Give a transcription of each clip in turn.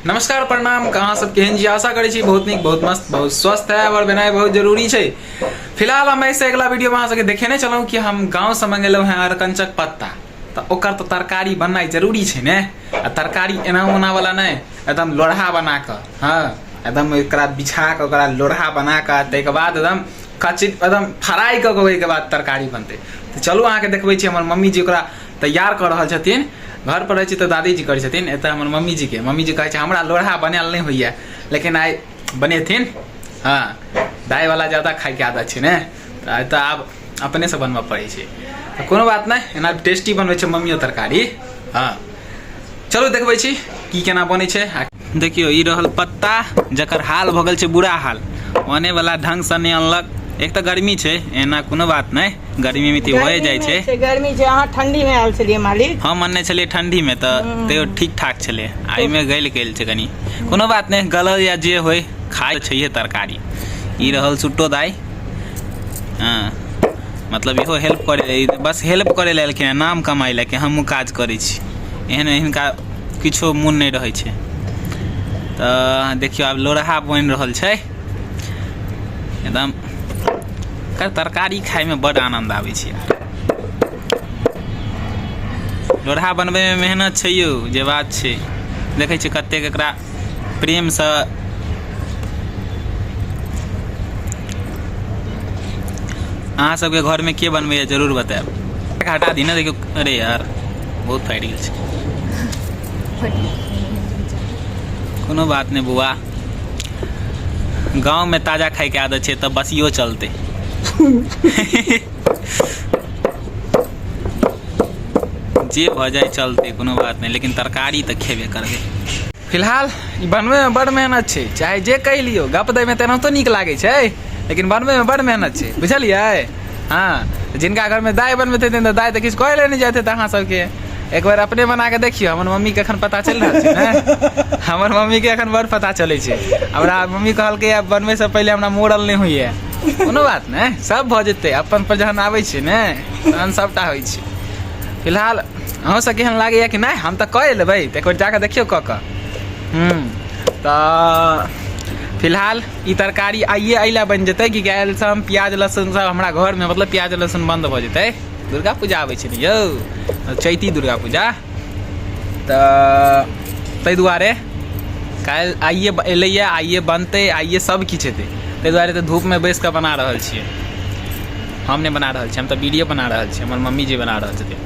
नमस्कार प्रणाम, कहाँ सब केहन छी? आशा करै छी बहुत नीक, बहुत मस्त, बहुत स्वस्थ है और बनाए बहुत जरूरी छै। फिलहाल हम ऐसे अगला वीडियो में अहाँ सबके देखेने छलहुँ कि हम गाँव से मंगेलहुँ हैं अरकंचक पत्ता, तऽ ओकर तऽ तरकारी बननाइ जरूरी छै ने। आ तरकारी एना ओना वाला नहि, एकदम लोढ़ा बना कऽ, हाँ एकदम एकरा बिछा कऽ ओकरा लोढ़ा बना कऽ ताहिके बाद एकदम कच्ची एकदम फ्राई कऽ कऽ ओहिके बाद तरकारी बनतै। तऽ चलू अहाँके देखबै छी, हमर मम्मी जी ओकरा तैयार कऽ रहल छथिन। घर पर रहै छी तऽ दादीजी करै छथिन, एतऽ हमर मम्मी जीके मम्मी जी कहै छै हमरा लोढ़ा बनायल नहि होइए, लेकिन आइ बनेथिन। हँ दाइवला ज्यादा खाइके आदत छै ने, तऽ आइ तऽ आब अपनेसँ बनबऽ पड़ै छै। तऽ कोनो बात नहि, एना टेस्टी बनबै छै मम्मियो तरकारी। हँ चलू देखबै छी की केना बनै छै। आ देखियौ ई रहल पत्ता जकर हाल भऽ गेल छै बुरा हाल, आने वाला ढंगसँ नहि अनलक। एक तऽ गर्मी छै, एना कोनो बात नहि, गर्मीमे तऽ भए जाइ छै। गर्मी छै, अहाँ ठंडी मे आयल छलियै मालिक। हम अनने छलियै ठंडीमे तऽ तैयो ठीक ठाक छलै, आ एहिमे गलि गेल छै कनि। कोनो बात नहि, गलल या जे होय खाइ छैहे तरकारी। ई रहल सुट्टो दाइ, हँ मतलब इहो हेल्प करे, बस हेल्प करे लए एलखिन हँ, नाम कमाइ लए कि हमहूँ काज करै छी, एहन हिनका किछो मोन नहि रहै छै। तऽ देखियौ आब लोरहा बनि रहल छै एकदम। एकर तरकारी खाइमे बड्ड आनन्द आबै छै। लोरहा बनबैमे मेहनत छै यौ, जे बात छै। देखै छियै कतेक एकरा प्रेमसँ अहाँ सबके घरमे के बनबैए जरूर बतायब। हटा दी ने, देखियौ, अरे यार बहुत फाटि गेल छै। कोनो बात नहि बौआ, गाँवमे ताजा खाइके आदत छै तऽ बसियो चलतै। जे भऽ जाय चलतै, कोनो बात नहि, लेकिन तरकारी तऽ खेबे करबै। फिलहाल ई बनबैमे बड़ मेहनत छै, चाहे जे कहि लियौ, गप दैमे तऽ एनाहितो नीक लागै छै, लेकिन बनबैमे बड़ मेहनत छै, बुझलियै? हँ जिनका घरमे दाइ बनबैत हेथिन तऽ दाइ तऽ किछु कहै लए नहि जाइत हेतै अहाँ सबके। एक बेर अपने बना कऽ देखियौ। हमर मम्मीके एखन पता चलि रहल छै ने, हमर मम्मीके एखन बड़ पता चलै छै। हमरा मम्मी कहलकै आब बनबैसँ पहिले हमरा मोड़ल नहि होइए। कोनो बात नहि, सब भऽ जेतै, अपन पर जहन आबै छै ने तहन सबटा होइ छै। फिलहाल अहूँ सब केहन लागैए कि नहि, हम तऽ कऽ लेबै, तऽ एक बेर जाकऽ देखियौ कऽ कऽ। तऽ फिलहाल ई तरकारी आइए एहि लए बनि जेतै कि काल्हिसँ हम प्याज लहसुन सब हमरा घरमे, मतलब प्याज लहसुन बन्द भऽ जेतै। दुर्गा पूजा आबै छै ने यौ, चैती दुर्गा पूजा, तऽ ताहि दुआरे काल्हि आइए एलैए, आइए बनतै, आइए सब किछु हेतै। ताहि दुआरे तऽ धूपमे बैस कऽ बना रहल छियै। हम नहि बना रहल छी, हम तऽ वीडियो बना रहल छी, हमर मम्मी जी बना रहल छथिन।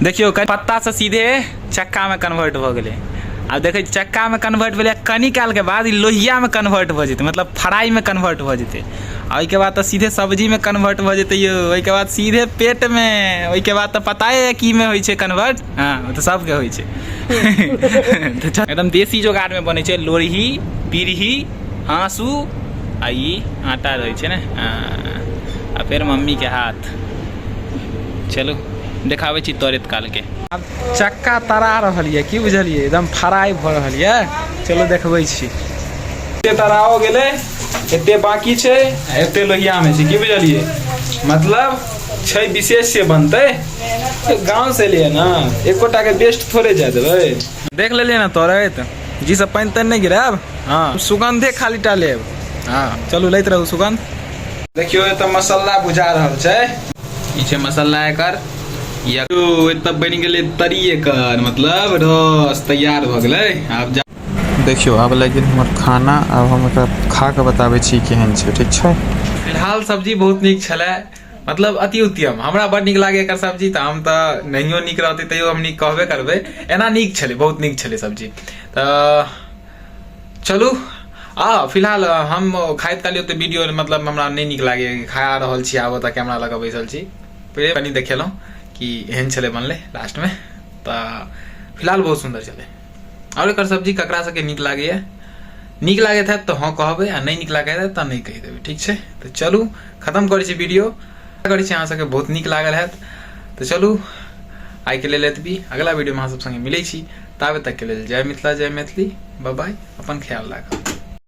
देखियौ पत्तासँ सीधे चक्कामे कन्वर्ट भऽ गेलै। आब देखै छी चक्कामे कन्वर्ट भेलै, कनी कालके बाद ई लोहियामे कन्वर्ट भऽ जेतै, मतलब फ्राइमे कन्वर्ट भऽ जेतै। आ ओहिके बाद तऽ सीधे सब्जीमे कन्वर्ट भऽ जेतै यौ, ओहिके बाद सीधे पेटमे, ओहिके बाद तऽ पताए यऽ की मे होइ छै कन्वर्ट। हँ ओ तऽ सबके होइ छै। एकदम देसी जोगाड़मे बनै छै, लोरही पीरही हाँसू आ ई आटा रहै छै ने, आ फेर मम्मीके हाथ। चलू देखाबै छी तरैत कालके। आब चक्का तरा रहल यऽ, की बुझलियै, एकदम फ्राई भऽ रहल यऽ। चलू देखबै छी। एते तराओ गेलै, एते बाकी छै, एते लोहियामे छै, की बुझलियै, मतलब छै विशेष से बनतै। गाँव से एलियै ने, एकोटा के वेस्ट थोड़े जाय देबै। देख लेलियै ने तरैत जी सब, पानि तानि नहि गिरायब। हँ सुगन्धे खाली टा लेब। हँ चलू लैत रहू सुगन्ध। देखियौ एतऽ मसाला भुजा रहल छै, ई छै मसाला एकर। एतऽ बनि गेलै तरी एकर, मतलब रस तैयार भऽ गेलै। आब जा देखियौ आब लागि गेल हमर खाना, आब हम एकरा खा कऽ बताबै छी केहन छै, ठीक छै? फिलहाल सब्जी बहुत नीक छलै, मतलब अति उत्तम, हमरा बड़ नीक लागै एकर सब्जी। तऽ हम तऽ नहियो नीक रहतै तैयो हम नीक कहबे करबै, एना नीक छलै, बहुत नीक छलै सब्जी। तऽ चलू आ फिलहाल हम खाइत काल ओते वीडियो मतलब हमरा नहि नीक लागैए, खा रहल छी आब ओतऽ कैमरा लऽ कऽ बैसल छी, फेर कनि देखेलहुँ कि एहन छलै बनलै लास्टमे। तऽ फिलहाल बहुत सुन्दर छलै। आओर एकर सब्जी ककरा सबके नीक लागैए? नीक लागैत हैत तऽ हँ कहबै, आ नहि नीक लागैत हैत तऽ नहि कहि देबै, ठीक छै? तऽ चलू खतम करै छी वीडियो, करै छी अहाँ सबके बहुत नीक लागल हैत। तऽ चलू आइके लेल एतबी, अगला वीडियोमे अहाँ सब संगे मिलै छी, ताबे तकके लेल जय मिथिला जय मैथिली, बाय बाय, अपन ख्याल राखब।